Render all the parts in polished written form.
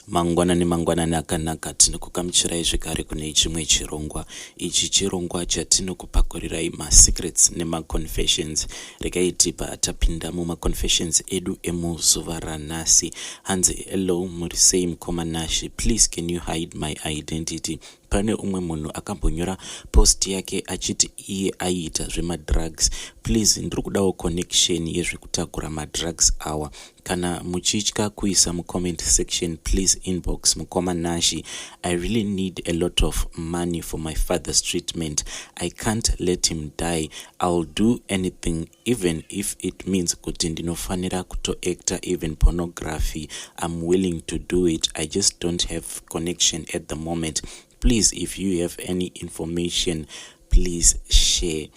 Mangwanani mangwanani akanaka, tinokugamuchirai zvekare kune chimwe chirongwa. Ichi chirongwa chatinokupakurirai masecrets nemaconfessions. Regai tibva tapinda mumaconfessions edu emuzuva ranhasi. Hanzi, hello, muri sei mukoma Nashy? Please can you hide my identity? Pane umwe munhu akambonyora post yake achiti iye aiita zvemadrugs. Please ndiri kudawo connection yezvekutakura madrugs awa. Kana muchitya kuisa mucomment section, please inbox mukoma Nashy. I really need a lot of money for my father's treatment. I can't let him die. I'll do anything even if it means kuti ndinofanira kutoacta even pornography. I'm willing to do it. I just don't have connection at the moment. Please if you have any information, please share.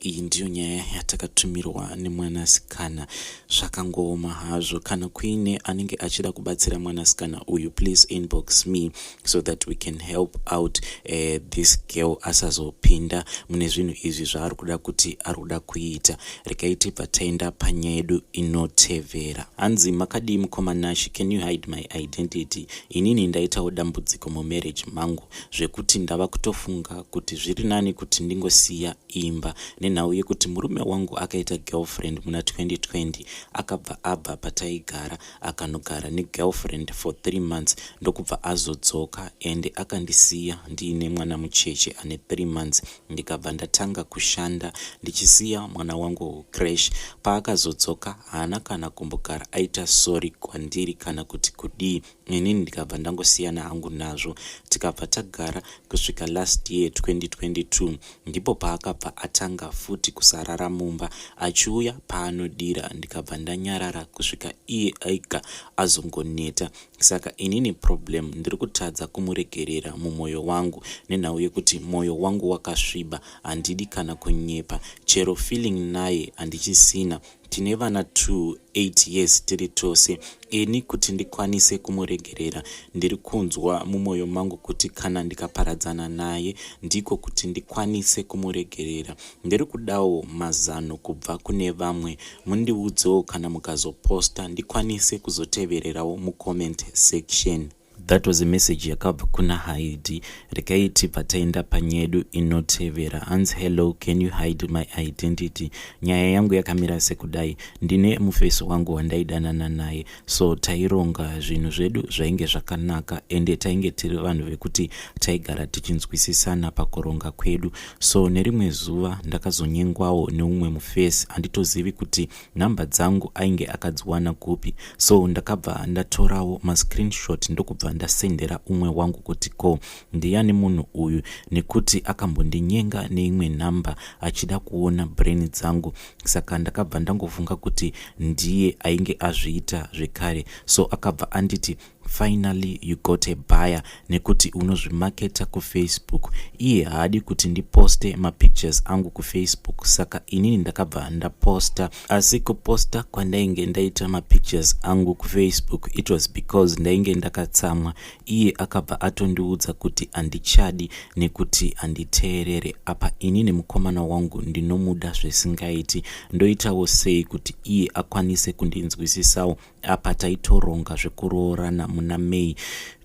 Iyi ndiyo nyaya yatakatumirwa nemwanasikana. Zvakangooma hazvo. Kana kuine anenge achida kubatsira mwanasikana uyu, please inbox me so that we can help out this girl asazopinda mune zvinhu izvi zvaari kuda kuti ari kuda kuita. Regai tibva taenda panyaya yedu inotevera. Hanzi, makadii mukoma Nashy? Can you hide my identity? Inini ndaitawo dambudziko mumarriage mangu zvekuti ndava kutofunga kuti zviri nani kuti ndingosiya imba, nenhau yekuti murume wangu akaita girlfriend muna 2020. Akabva abva pataigara, akanogara negirlfriend for 3 months, ndokubva azodzoka ende akandisiya ndiine mwana mucheche ane 3 months. Ndikabva ndatanga kushanda ndichisiya mwana wangu creche. Paakazodzoka haana kana kumbogara aita sorry kwandiri kana kuti kudii. Inini ndikabva ndangosiyana hangu nazvo. Tikabva tagara kusvika last year 2022. Ndipo paakabva atanga futi kusarara mumba, achiuya paanodira. Ndikabva ndanyarara kusvika iye ega azongoneta. Saka inini problem, ndiri kutadza kumuregerera mumwoyo wangu nenhau yekuti mwoyo wangu wakasviba. Handidi kana kunyepa, chero feeling naye handichisina. Tine vana 2, 8 years tiri tose. Ini kuti ndikwanise kumuregerera, ndiri kunzwa mumwoyo mangu kuti kana ndikaparadzana naye ndiko kuti ndikwanise kumuregerera. Ndiri kudawo mazano kubva kune vamwe. Mundiudzewo kana mukazoposta ndikwanise kuzotevererawo mucomment section. That was a message yakabva kuna Haidi. Regai tibva taenda panyedu inotevera. Hanzi, hello, can you hide my identity? Nyaya yangu yakamira sekudai. Ndine mufesi wangu wandaidanana naye. So taironga zvinhu zvedu, zvainge zvakanaka, ende tainge tiri vanhu vekuti taigara tichinzwisisana pakuronga kwedu. So nerimwe zuva ndakazonyengwawo neumwe mufesi. Handitozivi kuti nhamba dzangu ainge akadziwana kupi. So ndakabva ndatorawo mascreenshot, ndokubva ndasendera umwe wangu kuti ko ndiani munhu uyu, nekuti akambondinyenga neimwe nhamba achida kuona brain dzangu. Saka ndakabva ndangofunga kuti ndiye ainge azviita zvekare. So akabva anditi, "Finally you got a buyer, nekuti unozvimaketa kuFacebook." Iye haadi kuti ndiposte mapictures angu kuFacebook, saka inini ndakabva ndaposta. Asi kuposta kwandainge ndaita mapictures angu kuFacebook, it was because ndainge ndakatsamwa. Iye akabva atondiudza kuti handichadi nekuti handiteerere. Apa inini mukomana wangu ndinomuda zvisingaiti. Ndoitawo sei kuti iye akwanise kundinzwisisawo? Apa taitoronga zvekuroorana muna May.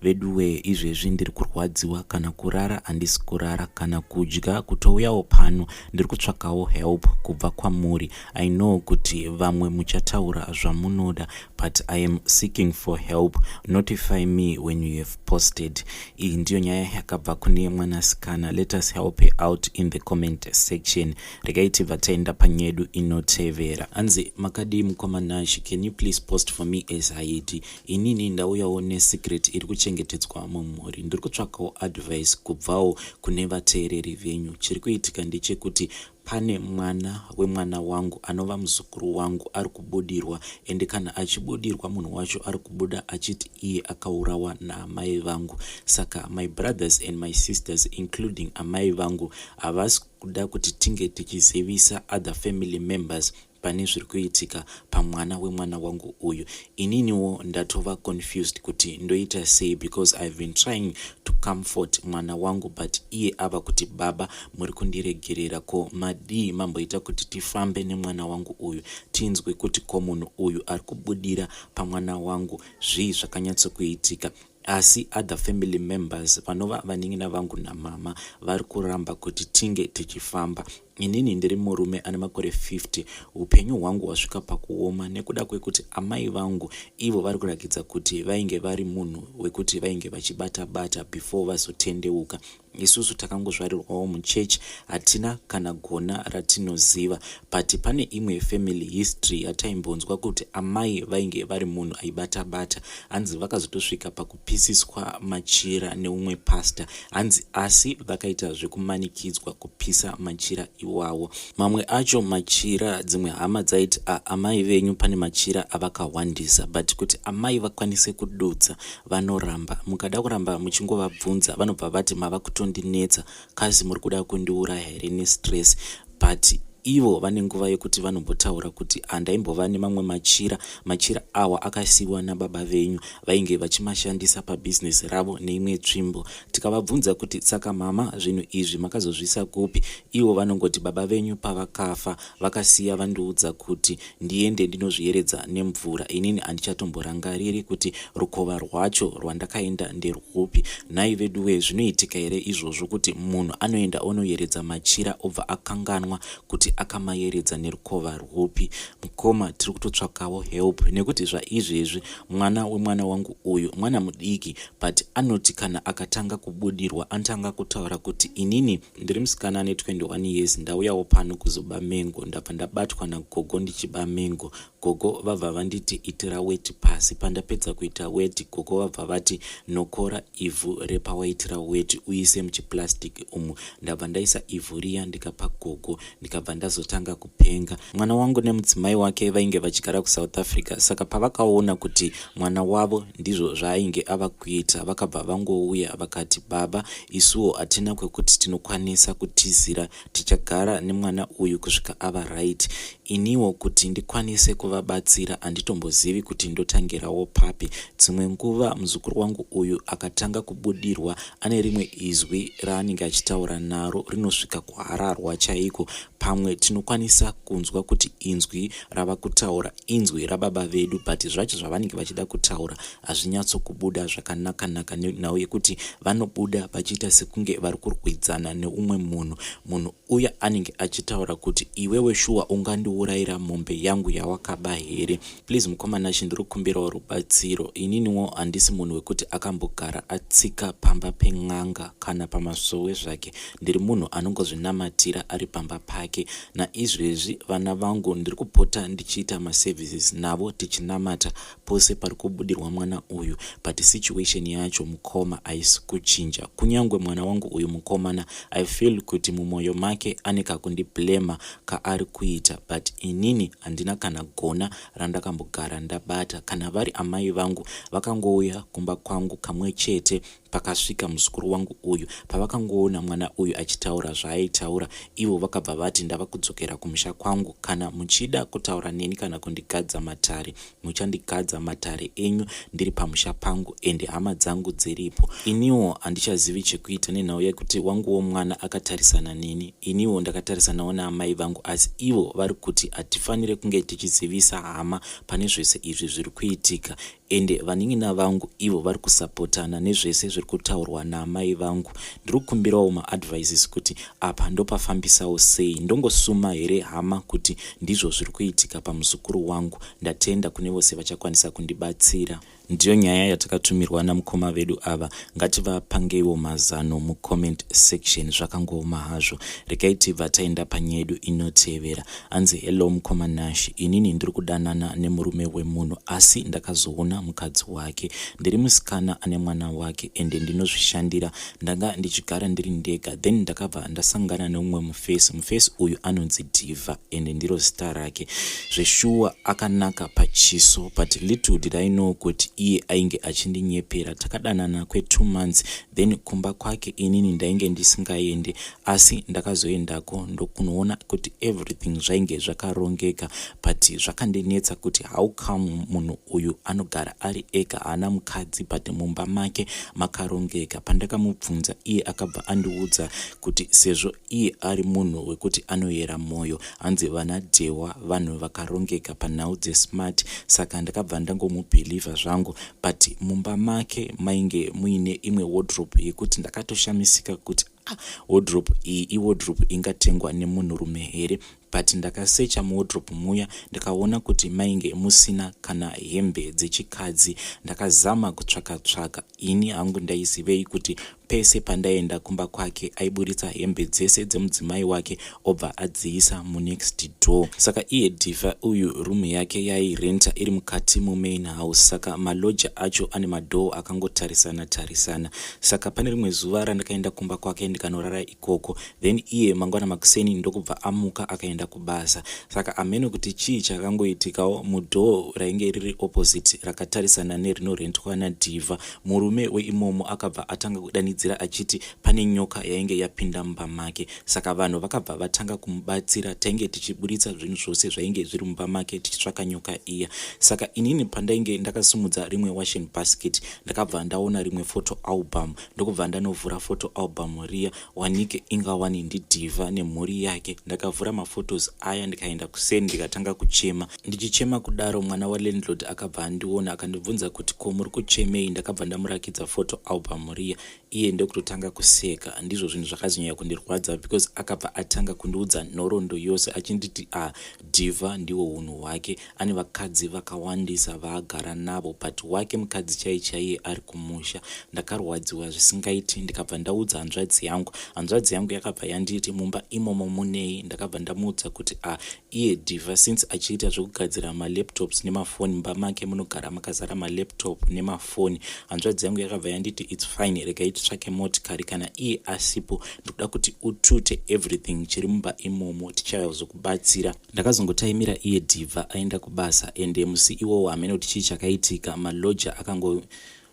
Veduwe, izvezvi ndiri kurwadziwa. Kana kurara handisi kurara, kana kudya. Kutouyawo pano ndiri kutsvakawo help kubva kwamuri. I know kuti vamwe muchataura zvamunoda, but I am seeking for help. Notify me when you have posted. Iyi ndiyo nyaya yakabva kune mwanasikana. Let us help her out in the comment section. Regai tibva taenda panyedu inotevera. Hanzi, makadii mukoma Nashy? Can you please post for me as Haiti? Inini ndauyawo nesecret iri kuchengetedzwa mumhuri. Ndiri kutsvakawo advice kubvawo kune vateereri venyu. Chiri kuitika ndechekuti pane mwana wemwana wangu anova muzukuru wangu ari kubudirwa, ende kana achibudirwa, munhu wacho ari kubuda achiti iye akaurawa naamai vangu. Saka my brothers and my sisters, including amai vangu, havasi kuda kuti tinge tichizivisa other family members pane zviri kuitika pamwana wemwana wangu uyu. Ininiwo ndatova confused kuti ndoita sei, because I've been trying to comfort mwana wangu, but iye ava kuti, "Baba, muri kundiregerera. Ko madii mamboita kuti tifambe nemwana wangu uyu, tinzwe kuti ko munhu uyu ari kubudira pamwana wangu zvii zvakanyatsokuitika?" Asi other family members vanova vanin'ina vangu namama vari kuramba kuti tinge tichifamba. Inini ndiri murume ane makore 50, upenyu hwangu hwasvika pakuoma nekuda kwekuti amai vangu ivo vari kurakidza kuti vainge vari munhu wekuti vainge vachibata bata before vazotendeuka. Isusu takangozvarirwawo muchurch hatina kana gona ratinoziva but pane imwe family history yataimbonzwa kuti amai vainge vari munhu aibata bata hanzi vakazotosvika pakupisiswa machira neumwe pastor hanzi asi vakaita zvekumanikidzwa kupisa machira iwawo. Mamwe acho machira dzimwe hama dzaiti a amai venyu pane machira avakahwandisa but kuti amai vakwanise kududza vanoramba. Mukada kuramba muchingovabvunza vanobva vati mava kutondinetsa kasi muri kuda kundiuraya here nestress but ivo vane nguva yekuti vanombotaura kuti handaimbova nemamwe machira machira awa akasiiwa nababa venyu vainge vachimashandisa pabhizinesi ravo neimwe tsvimbo tikavabvunza kuti saka mama zvinhu izvi makazozviisa kupi ivo vanongoti baba venyu pavakafa vakasiya vandiudza kuti ndiende ndinozviyeredza nemvura inini handichatomborangariri kuti rukova rwacho rwandakaenda nderwupi nhai veduwee zvinoitika here izvozvo kuti munhu anoenda onoyeredza machira obva akanganwa kuti akamayeredza nerukova rwupi mukoma tiri kutotsvakawo help nekuti zvaizvezvi mwana wemwana wangu uyu mwana mudiki but anoti kana akatanga kubudirwa anotanga kutaura kuti inini Ndiri musikana ane 21 years ndauyawo pano kuzoba mengo ndabva ndabatwa nagogo ndichiba mengo gogo vabva vanditi itira weti pasi pandapedza kuita weti gogo vabva vati nokora ivhu repawaitira weti uise muchiplastic umu ndabva ndaisa ivhu riya ndikapa gogo ndikabva ndazotanga kupenga mwana wangu nemudzimai wake vainge vachigara kuSouth Africa saka pavakaona kuti mwana wavo ndizvo zvaainge ava kuita vakabva vangouya vakati baba isuwo hatina kwekuti tinokwanisa kutizira tichagara nemwana uyu kusvika ava right iniwo kuti ndikwanise kuvabatsira handitombozivi kuti ndotangirawo papi dzimwe nguva muzukuru wangu uyu akatanga kubudirwa ane rimwe izwi raanenge achitaura naro rinosvika kuhararwa chaiko Pamwe tinokwanisa kunzwa kuti inzwi rava kutaura inzwi rababa vedu but zvacho zvavanenge vachida kutaura hazvinyatso kubuda zvakanakanaka nenhau yekuti vanobuda vachiita sekunge vari kurwidzana neumwe munhu. Munhu uya anenge achitaura kuti iwewe shuwa ungandiurayira mombe yangu yawakaba here? Please mukoma Nashy ndiri kukumbirawo rubatsiro. Ininiwo handisi munhu wekuti akambogara atsika pamba pen'anga kana pamasowe zvake. Ndiri munhu anongozvinamatira ari pamba pake. Naizvezvi vana vangu ndiri kupota ndichiita maservices navo tichinamata pose pari kubudirwa mwana uyu but situation yacho mukoma haisi kuchinja. Kunyangwe mwana wangu uyu mukomana I feel kuti mumoyo make ane kakundiblamer kaari kuita but inini handina kana gona randakambogara ndabata. Kana vari amai vangu vakangouya kumba kwangu kamwe chete pakasvika muzukuru wangu uyu. Pavakangoona mwana uyu achitaura zvaaitaura ivo vakabva vati ndava kudzokera kumusha kwangu kana muchida kutaura neni kana kundigadza matare muchandigadza matare enyu ndiri pamusha pangu ende hama dzangu dziripo. Iniwo handichazivi chekuita nenhau yekuti wanguwo mwana akatarisana neni iniwo ndakatarisanawo naamai vangu asi ivo vari kuti hatifanire kunge tichizivisa hama pane zvese izvi zviri kuitika ende vanin'ina vangu ivo vari kusapotana nezvese zviri kutaurwa naamai vangu. Ndiri kukumbirawo maadvices kuti apa ndopafambisawo sei ndongosuma here hama kuti ndizvo zviri kuitika pamuzukuru wangu. Ndatenda kune vose vachakwanisa kundibatsira. Ndiyo nyaya yatakatumirwa namukoma vedu ava ngativapangeiwo mazano mucomment section zvakangooma hazvo. Regai tibva taenda panyaya yedu inotevera. Hanzi hello mukoma Nash inini ndiri kudanana nemurume wemunhu asi ndakazoona mukadzi wake. Ndiri musikana ane mwana wake ende ndinozvishandira ndanga ndichigara ndiri ndega then ndakabva ndasangana neumwe mufesi. Mufesi uyu anonzi Diva ende ndiro zita rake. Zveshuwa akanaka pachiso but little did I know kuti iye ainge achindinyepera. Takadanana kwe two months then kumba kwake inini ndainge ndisingaende asi ndakazoendako ndokunoona kuti everything zvainge zvakarongeka but zvakandinetsa kuti how come munhu uyu anogara ari ega haana mukadzi but mumba make makarongeka. Pandakamubvunza iye akabva andiudza kuti sezvo iye ari munhu wekuti anoyera moyo hanzi vana Dhewa vanhu vakarongeka panhau dzesmart saka ndakabva ndangomubeliever zvangu. yangu. But mumba make mainge muine imwe wardrobe yekuti ndakatoshamisika kuti ah, wardrobe iyi iwardrobe ingatengwa nemunhurume here? But ndakasecha muwardrobe muya, ndikaona kuti mainge musina kana hembe dzechikadzi. Ndakazama kutsvaka tsvaka. Ini hangu ndaizivei kuti pese pandaienda kumba kwake aiburitsa hembe dzese dzemudzimai wake obva adziisa munext door. Saka iye Dhifa uyu, room yake yaairenta iri mukati mumain house, saka malodger acho ane madoor akangotarisana tarisana. Saka pane rimwe zuva randakaenda kumba kwake ndikanorara ikoko, then iye mangwana makuseni ndokubva amuka akaenda kubasa. Saka hameno kuti chii chakangoitikawo mudoor rainge riri opposite rakatarisana nerinorentwa naDhivha. Murume weimomo akabva atanga kudanidzira achiti pane nyoka yainge yapinda mumba make. Saka vanhu vakabva vatanga kumubatsira. Tainge tichiburitsa zvinhu zvose zvainge zviri mumba make tichitsvaka nyoka iya. Saka inini pandainge ndakasimudza rimwe washing basket, ndakabva ndaona rimwe photo album, ndokubva ndanovhura photo album riya. Wanike ingawani ndiDhivha nemhuri yake. Ndakavhura maphotos aya, ndikaenda kuseni, ndikatanga kuchema. Ndichichema kudaro, mwana walandlord akabva andiona, akandibvunza kuti, "Ko muri kuchemei?" Ndakabva ndamurakidza photo album riya, iye ndokutotanga kuseka. Ndizvo zvinhu zvakazonyanya kundirwadza, because akabva atanga kundiudza nhoroondo yose achinditi, "Ah, Dhivha ndihwo unhu hwake, ane vakadzi vakawandisa vaagara navo, but wake mukadzi chai chaiye ari kumusha." Ndakarwadziwa zvisingaiti, ndikabva ndaudza hanzvadzi yangu. Hanzvadzi yangu yakabva yanditi, "Mumba imomo munei?" Ndakabva ndamuudza kuti, "Ah, iye Dhivha since achiita zvekugadzira malaptops nemafoni, mumba make munogara makazara malaptop nemafoni." Hanzvadzi yangu yakabva yanditi, "It's fine, regai titsvake motikari. Kana iye asipo, ndikuda kuti utute everything chiri mumba imomo, tichazokubatsira." Ndakazongotaimira iye Dhivha aenda kubasa, ende musi iwowo hamene kuti chii chakaitika, malodger akango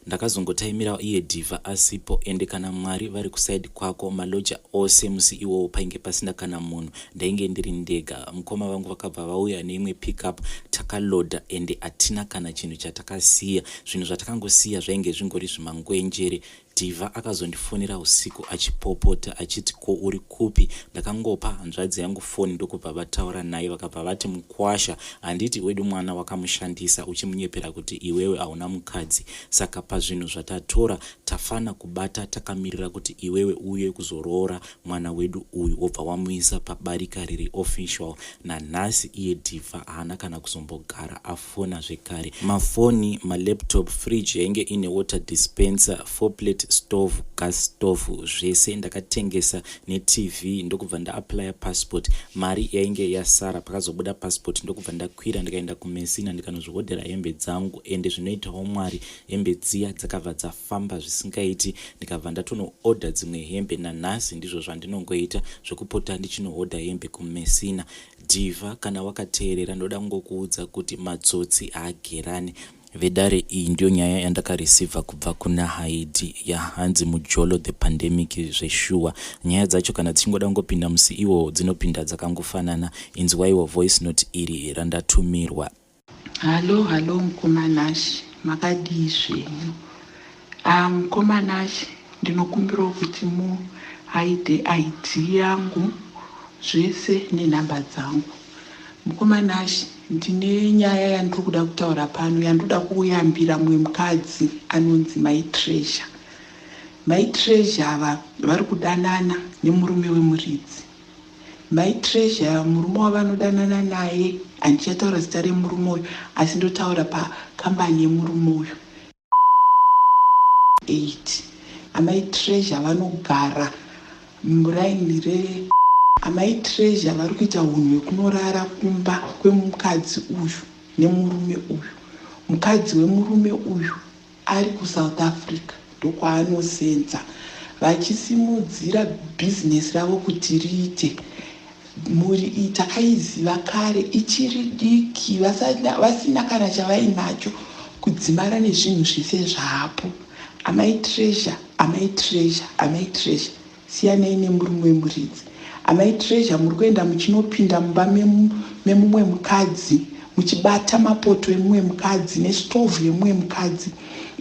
ndakazongotaimira iye Dhivha asipo, ende kana Mwari vari kuside kwako, malodger ose musi iwowo painge pasina kana munhu, ndainge ndiri ndega. Mukoma vangu vakabva vauya neimwe pickup, takalodha, ende hatina kana chinhu chatakasiya. Zvinhu zvatakangosiya zvainge zvingori zvimangwenjere. Dhivha akazondifonera usiku achipopota achiti, "Ko uri kupi?" Ndakangopa hanzvadzi yangu foni, ndokubva vataura naye. Vakabva vati, "Mukwasha, handiti wedu mwana wakamushandisa uchimunyepera kuti iwewe hauna mukadzi? Saka pazvinhu zvatatora tafana kubata takamirira kuti iwewe uye kuzoroora mwana wedu uyu, wobva wamuisa pabarika riri official." Nanhasi iye Dhivha haana kana kuzombogara afona zvekare. Mafoni, malaptop, fridge yainge ine water dispenser, four plate stove, gas stove, zvese ndakatengesa, neTV, ndokubva ndaapplya passport. Mari yainge yasara pakazobuda passport, ndokubva ndakwira ndikaenda kuMessina, ndikanozvihodhera hembe dzangu. Ende zvinoitawo Mwari, hembe dziya dzakabva dzafamba zvisingaiti, ndikabva ndatonoodha dzimwe hembe. Nanhasi ndizvo zvandinongoita zvekupota ndichinohodha hembe kuMessina. Dhivha, kana wakateerera, ndoda kungokuudza kuti matsotsi haagerani. Vedare, iyi ndiyo nyaya yandakareceiva kubva kuna Haidi yahanzi Mujolo the Pandemic. Zveshuwa, nyaya dzacho kana dzichingoda kungopinda musi iwowo, dzinopinda dzakangofanana. Inzwaiwo voice note iri randatumirwa. Hallo, hallo, mukoma Nashi, makadii zvenyu? Mukoma Nashi, ndinokumbirawo kuti muhaide ID yangu zvese nenhamba dzangu. Mukoma Nashi, ndine nyaya yandiri kuda kutaura pano, yandoda kuyambira mumwe mukadzi anonzi Mai Treasure. Mai Treasure ava vari kudanana nemurume wemuridzi. Mai Treasure, murume wavanodanana naye, handichataura zita remurume uyu, asi ndotaura pakambani yemurume uyu 8. Amai Treasure vanogara muraini re. Amai Treasure vari kuita unhu hwekunorara kumba kwemukadzi uyu nemurume uyu. Mukadzi wemurume uyu ari kuSouth Africa, ndokwaanosenza, vachisimudzira bhizinesi ravo kuti riite. Mhuri iyi takaiziva kare ichiri diki, vasina kana chavainacho, kudzimara nezvinhu zvese zvapo. Amai Treasure, Amai Treasure, Amai Treasure, siyanai nemurume wemuridzi. Amai Treasure, muri kuenda muchinopinda mumba memumwe mukadzi, muchibata mapoto emumwe mukadzi nestovhu yemumwe mukadzi,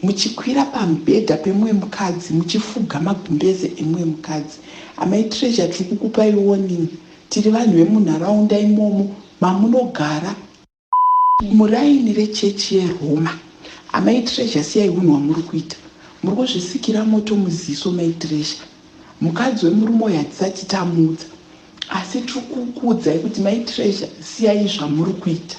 muchikwira pamubhedha pemumwe mukadzi, muchifuga magumbeze emumwe mukadzi. Amai Treasure, tiri kukupai warning. Tiri vanhu vemunharaunda imomo mamunogara, muraini rechechi yeRoma. Amai Treasure siyai hunhu hwamuri kuita. Muri kuzvisikira moto muziso mai Treasure. Mukadzi wemurume uyu hatisati tamuudza asi tiri kukuudzai kuti mai Treasure siyai zvamuri kuita.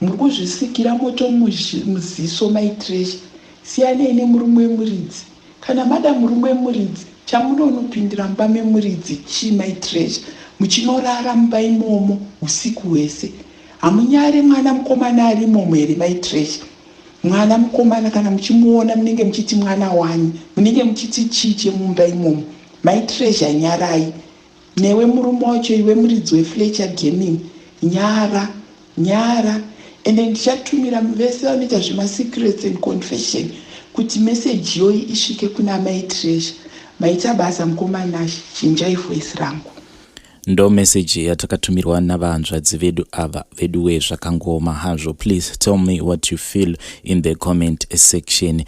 Muri kuzvisikira moto muziso mai Treasure. Siyanai nemurume wemuridzi. Kana mada murume wemuridzi chamunonopindira mumba memuridzi chii mai Treasure muchinorara mumba imomo usiku hwese. Hamunyare mwana mukomana ari imomo here mai Treasure? Mwana mukomana kana muchimuona munenge muchiti mwana wani, munenge muchiti chii chemumba imomo? Mai Treasure nyarai. Newe murume wacho iwe muridzi weFletcher Gaming nyara, nyara. Ende ndichatumira vese vanoita zvemasecrets and confession kuti message iyoyi isvike kuna mai Treasure. Maita basa mukoma Nash, chinjai voice rangu. Ndo message yatakatumirwa navahanzvadzi vedu ava. Veduwe, zvakangooma hazvo. Please tell me what you feel in the comment section.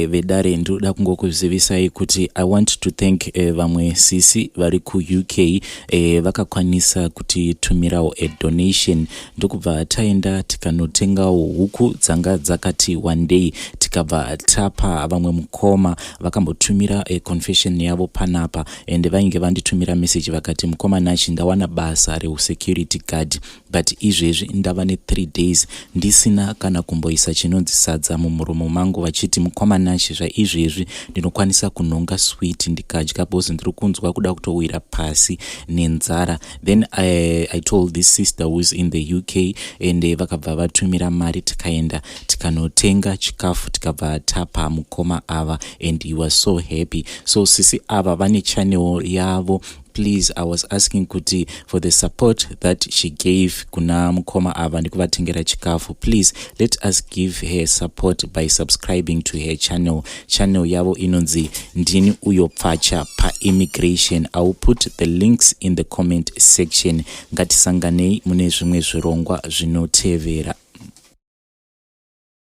Vedare, ndinoda kungokuzivisai kuti I want to thank vamwe sisi vari kuUK vakakwanisa kutitumirawo a donation, ndokubva taenda tikanotengawo huku dzanga dzakati one day, tikabva tapa vamwe mukoma vakambotumira confession yavo panapa. And vainge vanditumira message vakati, "Mukoma Nachi, ndawana basa reusecurity guard, but izvezvi ndava ne3 days ndisina kana kumboisa chinonzi sadza mumuromo mangu." Vachiti, "Mukoma Nachi, zvaizvezvi ndinokwanisa kunhonga sweet ndikadya because ndiri kunzwa kuda kutowira pasi nenzara." Then I told this sister who is in the UK and vakabva vatumira mari, tikaenda tikanotenga chikafu, tikabva tapa mukoma ava and he was so happy. So sisi ava vane channel yavo. Please, I was asking kuti for the support that she gave kuna mukoma ava nekuvatengera chikafu, please let us give her support by subscribing to her channel. Channel yavo inonzi Ndini Uyo Pfacha Paimmigration. I will put the links in the comment section. Ngatisanganei mune zvimwe zvirongwa zvinotevera.